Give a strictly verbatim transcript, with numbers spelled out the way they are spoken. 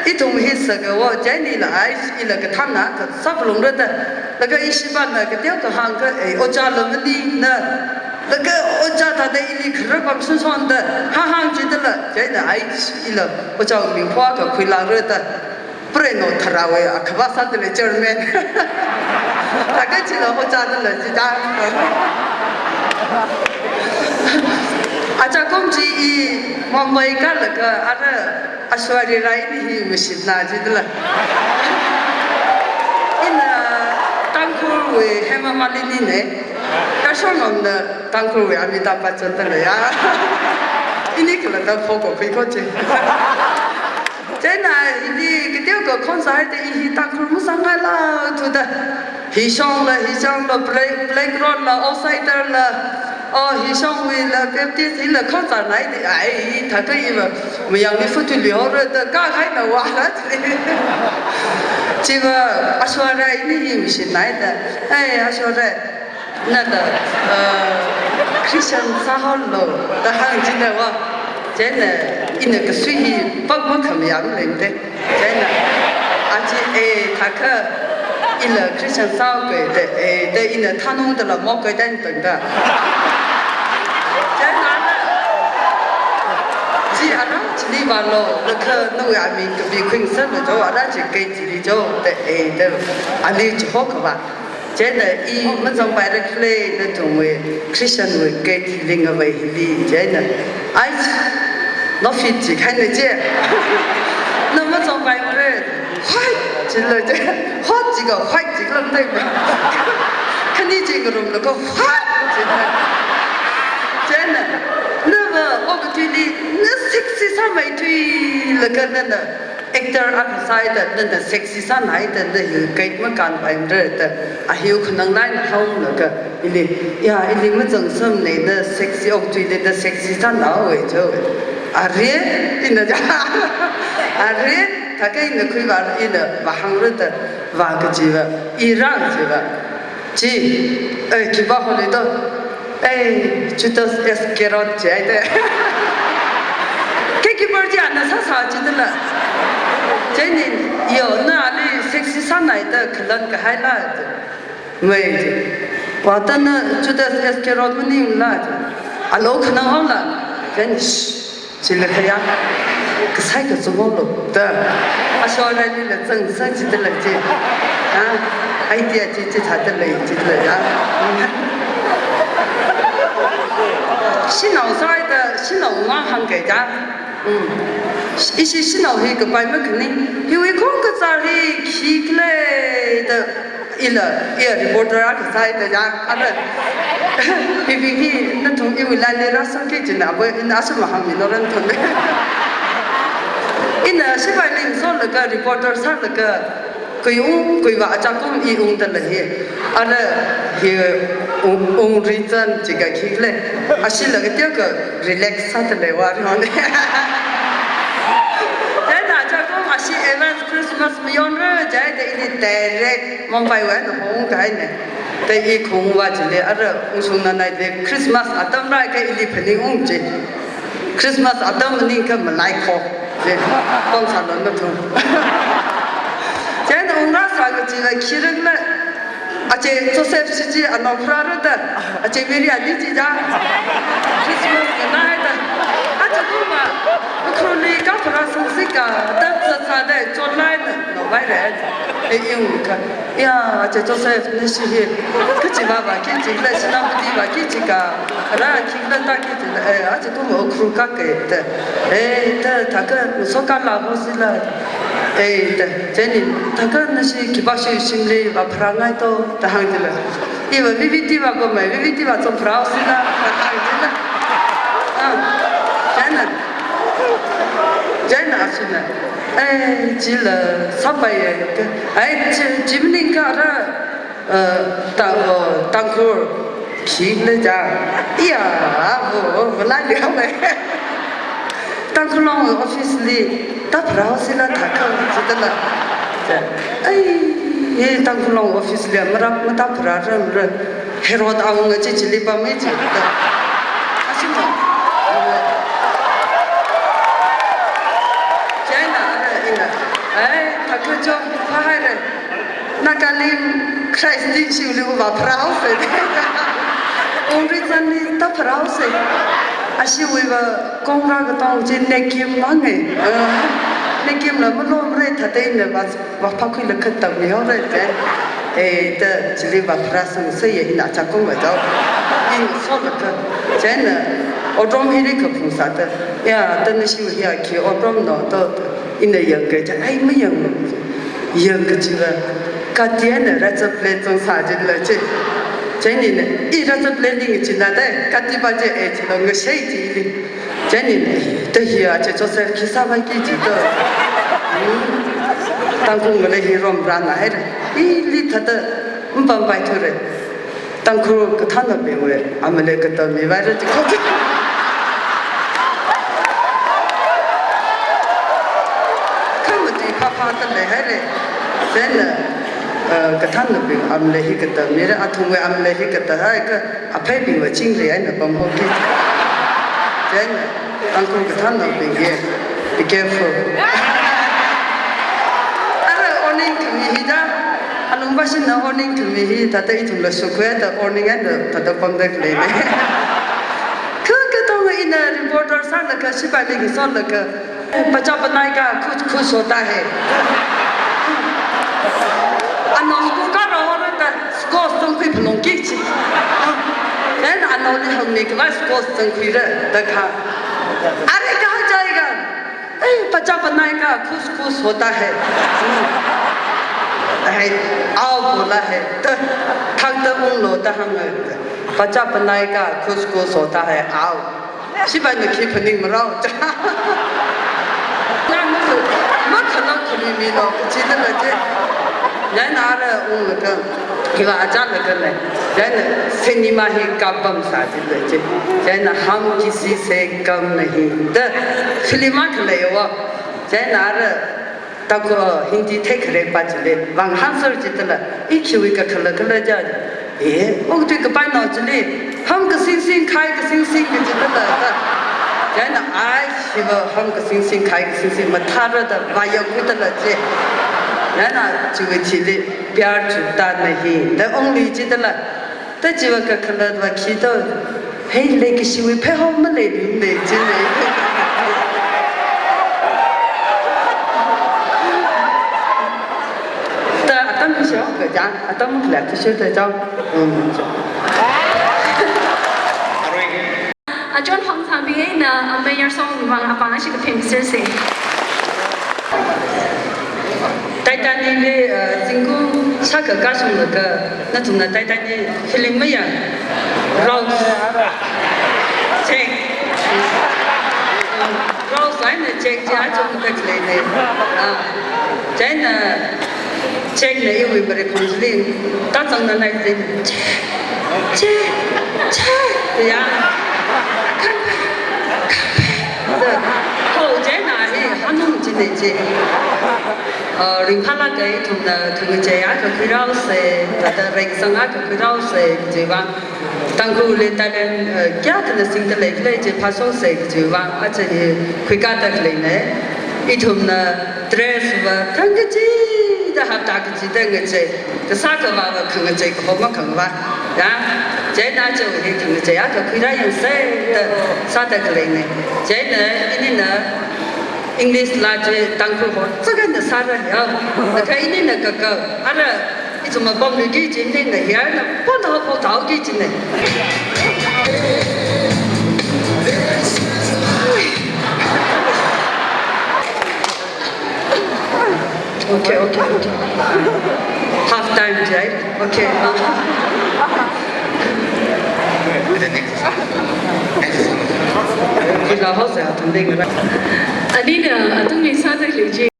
Ithum hi sākha wo, chieina ila ai, ila kathānna, kasā phalungra da. Laga ishibana kateokha hāngkha, eh, ojā la maningna. Laga ojā thāda ili kharapam sunson da. Hāng hāng jidala, chieina ai, ila ojā ming phokha khuilangra da. Preno tharāwui akhava sādalei chairman. Thākha chila ojā dala jida. Achakum chi i Mumbai kālaga ara Aishwarya Rai ni hi mashitna jidala. Ina Tangkhulwui Hema Malini ne. Kashong ngamna Tangkhulwui Amitabh Bachchan dala ya. Ini kala da phokha khuikho chi. Chieina ili kateokha khon sāhaida i hi Tangkhul masāngaila thuda. Hishong la, hishong la, play-, playground la, outsider la, oh, hishongwui la, Baptist hila khon sānai di, ai, thākha iva, mayangli photo lihaora da, kakhaina vāla chi. Chiva, Aishwarya ini hi mashitnai da. Ai, Aishwarya, nala, uh, Christian sāhaolu, da hāng jina wa. Chieina, ina kasui hi pak makhamayā lengde. Chieina, achi, eh, thākha, ila Christian sāhaokei de, eh, de ina thanung dala mokei de tangda. Chieina, chi ara, chili vālu, laga nawui aming kapi khuingasaklu jo, ara chi kei chili jo, de, eh, de, ali chihokhava. Chieina i mazangpaira khalei nathumwui Christianwui gate hili ngavei hili chieina. Ai, nofit chi khaina chi. Na mazangpaimara. White chila chi. Hot chiga white chila mdai. Khani chi ngarumlaga white chila. Chieina. Nava okathuili na sexy sāmeithuilaga nana. Actor akha sāhaida, nana sexy sānhaida, na hi gate makānpaimara da, ahiu khanang line honglaga, ili, ya, ili mazangsamna, na sexy okthuili, na sexy sānhaowa jo. Are, ina ja. Are, thākha ina khuiva, ina vāhāngra da, vā kajiva, i rāng jiva. Chi, eh, khipā holi to. Eh, Judas Iscariot chi haida. Gatekeeper chi ana sāsā jidala. Chieina, yo, na ali sexy sānhaida khalan kahaila. Mai chi. Vātana Judas Iscariot maningla. Alo khanang haola. Then, shh. Chila khaya, kasai kazumolu, da. Aishwarya lila zangsā jidala chi. Ha? Idea chi chi thādalei jidala ya. Shanao sāhaida, shanao mahāngkei ja. Mm. Ishi shanao hi kapai makhaning. Hiwui khongkazā hi khikhala da. Ila, iya reporter akha sāhaida ya, ara. Hibing hi, nathum iwui line li rāsangki jina, abo ina asum mahāngmilo ran thum. Ina shipai ling solaga reporter sālaga, kui ung, kuiva achakum i ungdala hi. Ara, hi ung, ung reason chiga khikhala. Ashilaga tiaka relax sādalei wa ri hon. Chieina achakum ashi Evans Christmas mayonra jihaida ili direct Mumbai wui eina hongkahaina. Te i khungva chili ara ungshungna naide Christmas atam rākha ili phaningung chi. Christmas atam maningkha malaikho. Chi, pamsālon mathum. Chieina ungrāsā kajiva khirakla. Ache Joseph chi chi anao pharāra da. Ache Mary ali chi ja. Christmas nganāhaida. Ache kuma, Ukhrulli kapharā sāsika, da zatsāda, chonlaina, naovaira. E, iungkha. Ya, ache Joseph, nashi hi. Kachiva vāki jila, Senapati vāki jika. Ara, khikhala tāki jila, eh, ache kuma Ukhrul kākei da. Eh, da, thākha, soka la hosila. Eh, da, chieina, thākha nashi khipāshi shimli vāpharāngai to, da hāng jila. Iva V V T vāpamei, V V T vāchom pharāhaosila, da hāng jila. Ah, chieina. Chieina ashina. Eh, chila, sāpai, eh, ai, chi, chi maningkha ara, eh, ta, oh, Tangkhul, khikhala ja. Iya, oh, oh, malai liya mai. Tangkhul Long office li, tāpharāhaosila thākha, jidala. Ai, eh, Tangkhul Long office li, marap matāpharāra, mara. Herod awunga chi chili pamei chi. Ashina. Chieina, ara, ina. Ai, thākha chong, phāhaira. Nagalim Christ di shiwuili vāpharāhaosa. Ungri zanli tāpharāhaosa. Ashiwuiva kongra katong chi nekim mangei. Eh, nekimla malomra thāda ina vā, vāphākhuilaga tammihaora da. Eh, da chili vāpharāsangsa ya ina chakung vāchao. Ina solaga. Chieina otram hili kaphungsāda. Ya, da nashiwui hiya khi otram no da. Ina yangka chi, ai mayang. Yangka chiva, kati eina razor blade zang sāchila chi. Chieina, i razor blade ning china da, kati pa chi e chila ngashei chili. Chieina, da hiya chi Joseph khi sāvāki chi da. Hmm. Tangkhul ngalei hi romrāna haira. Ili thāda, mpampai thura. Tangkhul kathānnabingwui amale katam mivaira chi kho. Khamatui phāphāda leihaira. Chieina, eh, kathānnabing amale hi katam mira, athumwui amale hi katāhaiakha, apheibingva chingri eina pamhaoki. Chieina, Tangkhul kathānnabing hi, be careful. Ara warning khami hi da, alungvāshina warning khami hi, thāda ithumla sukhuida warning eina thāda pamda khaleina. Kha katonga ina reporter sālaga, shipaili ngasolaga, बच्चा बनाएगा, खुश खुश होता है. Ano school kāra horada, scones zangkhui phalungki chi. Then anoli hāngmi khavai scones zangkhuira da kha. अरे कहाँ जाएगा? ए, बच्चा बनाएगा, खुश खुश होता है. है, आओ बोला है. Da, thāda unglo da hānga. बच्चा बनाएगा, खुश खुश होता है, आओ. Shipaina khi phaningmarao. Nang makhalak khami milo, kachidala chi. Chieina ara unglaga, hiva achālaga lei. Chieina cinema hi kapam sāchila chi. Chieina हम किसी से कम नहीं. Da film akha leiva. Chieina ara Tangkhul, Hindi theikhare pa chili, vāng hāngsāra chitala, i khiwui kakhalat khala ja. Eh, okathui kapai no chili, हम किसी से कम नहीं, किसी से कम नहीं kachitala da. Chieina ai, hiva हम किसी से कम नहीं, किसी से कम नहीं mathāra da, vāyangkhuidala chi. Chieina chiwui thili, प्यार झूठा नहीं, da ungli chitala. Da chiva kakhalatva khi to, hei leikashiwui pheihao maleilunglei chili. Da atam shok kajang, atam khalei athishurda chao. Hmm. Achon Hongthang bing eina, uh, Mayor Song vāng apāng ashi kaphem sirse. Titanic li, uh, zingkum shākha kashunglaga, nathumna Titanic film mayang. Rose. Jack. Rose eina Jack chi achon tak leine. Ah. Chieina Jack na iwui marikhong chili, tāzangna naizin. Che, che, che, ya. Come back, come back. Da, ho, chieina hi, hanung chine chi. Uh, ringphālāk kahai ithumna, khangachei akha khuiraose, thāda rengsang akha khuiraose, chiva. Tangkhulli talent, uh, kayākhana singda leikhala chi phāshokse, chiva. Aja hi, khuikāda khaleine. Ithumna, dress va, khangachei, da hapta kachida ngachei. Kasā kavāva khangachei, kahoma khangavā. Ya, chieina aja hi khangachei akha khuirāyangse da sāda khaleine. Chieina inina English laa chi Tangkhul hotsakana sāra ya. Laga inina kakā, ara ithum apamluiki chi inina yarna pon ho pon thaoki chine. Okay, okay, okay. Half time, right? Okay. Khuilahaosa, athum deng ra. Anina, athumli sāda lei chi.